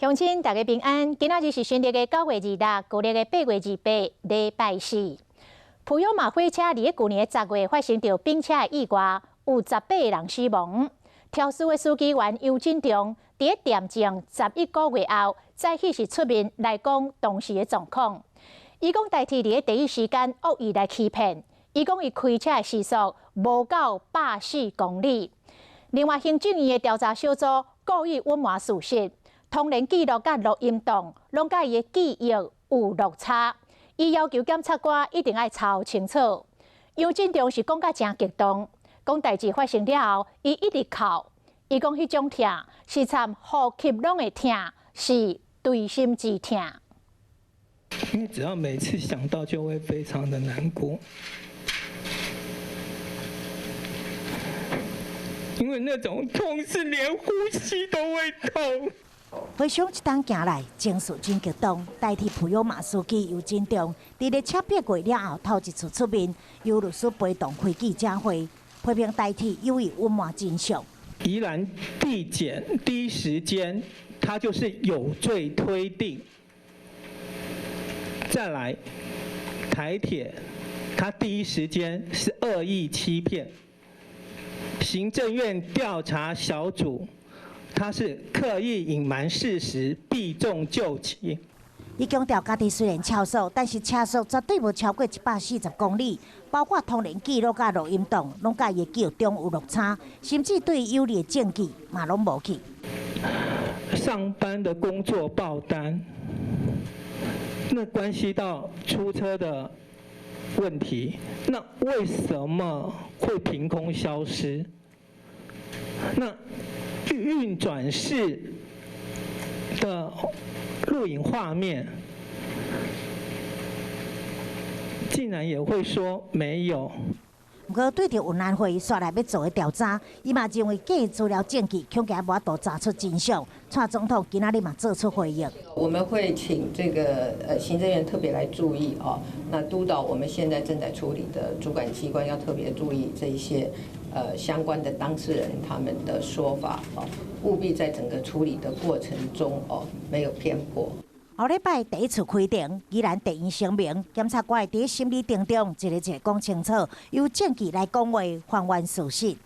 鄉親大家平安，今仔日是新曆的9月26，舊曆的8月28，禮拜四。普悠瑪火車佇咧舊年10月發生著冰車的意外，有18個人死亡。肇事的司機員楊振中，佇咧點證11個月後，再起是出面來講當時的狀況。伊講台鐵佇咧第一時間惡意來欺騙，伊講伊開車的時速無到140公里。另外，行政院的調查小組故意隱瞞事實。通聯記錄佮錄音檔，攏佮伊的記憶有落差。伊要求檢察官一定愛查清楚。楊振中是講甲誠激動，講代誌發生了後，伊一直哭。伊講彼種疼是參呼吸攏會疼，是錐心之疼。因為只要每次想到，就會非常的難過，因為那種痛是連呼吸都會痛。回想這冬行來，情緒真激動。台鐵普悠瑪司機游振中，佇咧車八月了後，頭一次出面，由律師陪同開記者會，批評台鐵有意隱瞞真相。宜蘭地檢第一時間，他就是有罪推定。再來，台鐵，他第一時間是惡意欺騙。行政院調查小組，他是刻意隱瞞事實，避重就輕。伊強調，家己雖然超速，但是車速絕對無超過140公里，包括通聯記錄佮錄音檔，攏佮伊的記憶中有落差，甚至對有利的證據嘛攏無去。上班的工作報單，那關係到出車的問題，那為什麼會憑空消失？那運轉室的錄影畫面，竟然也會說沒有。毋過對著運安會煞來欲做的調查，伊嘛認為假資料證據恐驚無法度查出真相。蔡總統今仔日嘛做出回應。我們會請這個行政院特別來注意哦，那督導我們現在正在處理的主管機關要特別注意這一些相關的當事人他們的說法哦，務必在整個處理的過程中哦，沒有偏頗。後禮拜第一次開庭，宜蘭地院聲明，檢察官會佇審理當中一个一个講清楚，由證據來講話，還原事實。